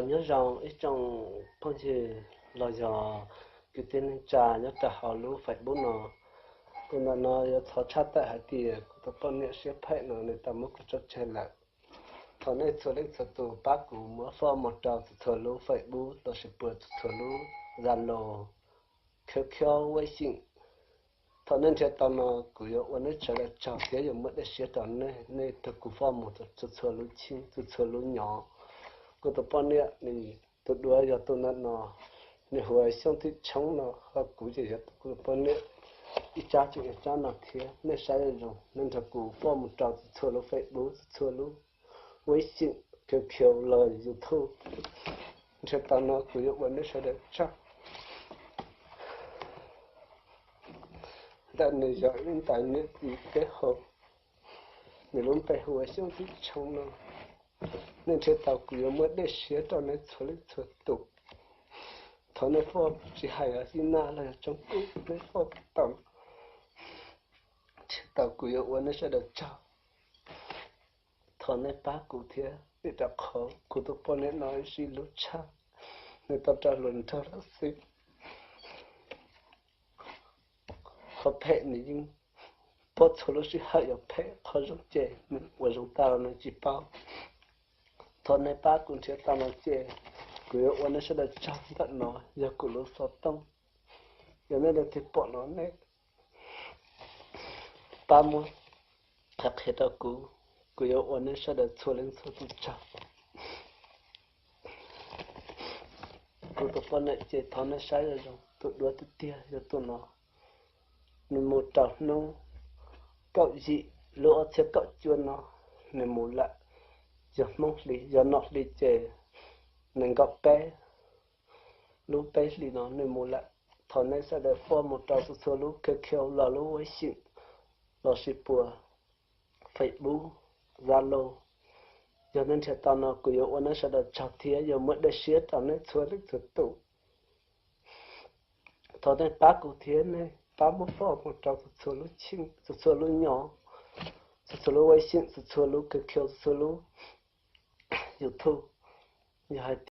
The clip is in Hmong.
Nyob zoo ib tsoom phooj ywg los yog kwv tij neej tsa nyob rau hauv lub Facebook no. Tus ntawm no yuav thov tshaj tawm hais tias kuv tus poj niam siab phem no nws tau muab kuv tso tseg lawm. Thov nej txhua leej txhua tus pab kuv muab foj mus rau txhua txhua lub Facebook los sis puas txhua txhua lub Zalo, Q Q, Weixin. Thaum nej nrhiav tau no kuv yuav ua nej sawv daws tsaug thiab yuav muab dej siab rau nej, nej nrog kuv foj mus txhua txhua lub cheej txhua txhua lub nyob. Kuv tus poj niam nws tus duab yog tus ntawm no, nws hu ua Xyooj Thwj Tshoob no, ho kuv ces yog kuv tus poj niam ib tsab tseem ib tsab no thiab. Nej saib zoo zoo nej nrog kuv foj mus rau txhua txhua lub Facebook, txhua txhua lub Weixin, Q Q los YouTube. Nrhiav tau no kuv yuav ua nej sawv daws tsaug. Ntawm nws yog ib ntawd niam txiv peb hauv, nws lub npe hu ua Xyooj Thwj Tshoob no. Nej nrhiav tau kuv yuav muab dej siab rau nej txhua leej txhua tus. Thov nej foj tsis hais yog Xib Naj los yog Tsoom Kub, nej foj tau, nrhiav tau kuv yuav ua nej sawv daws tsaug. Thov nej pab kuv thiab, vim rau qhov kuv tus poj niam no sib hlub tshaj, nws tau raug hluas nraug lawm xwb. Qhov phem nws yeej pom txhua lub sij hawm yuav phem, qhov zoo ces nws ua zoo tag los nws tsis paub. Thov nej pab kuv nrhiav tau no ces kuv yuav ua nej sawv daws tsaug. Ntawm no yog kuv lub xov tooj, yog nej leej twg pom no nej pab muab qhia qhia rau kuv, kuv yuav ua nej sawv daws txhua leej txhua tus tsaug. Kuv tus poj niam ces thov nej saib zoo zoo, tus duab tiag tiag yog tus no. Nws mus rau hnub kaum yim lub ob txhiab kaum cuaj no, nws mus lawm. Yog Hmoob hli, yog nom hli ces nees nkaum peb lub peb hlis no nws mus lawm. Thov nej sawv daws foj mus rau txhua txhua lub Q Q los lub Weixin los sis puas Facebook, Zalo. Yog nej nrhiav tau no kuv yuav ua nej sawv daws tsaug thiab yuav muab dej siab rau nej txhua leej txhua tus. Thov nej pab kuv thiab nej pab muab foj mus rau txhua txhua lub cheej, txhua txhua lub nyob, txhua txhua lub Weixin, txhua txhua lub Q Q, txhua txhua lub YouTube. Yog hais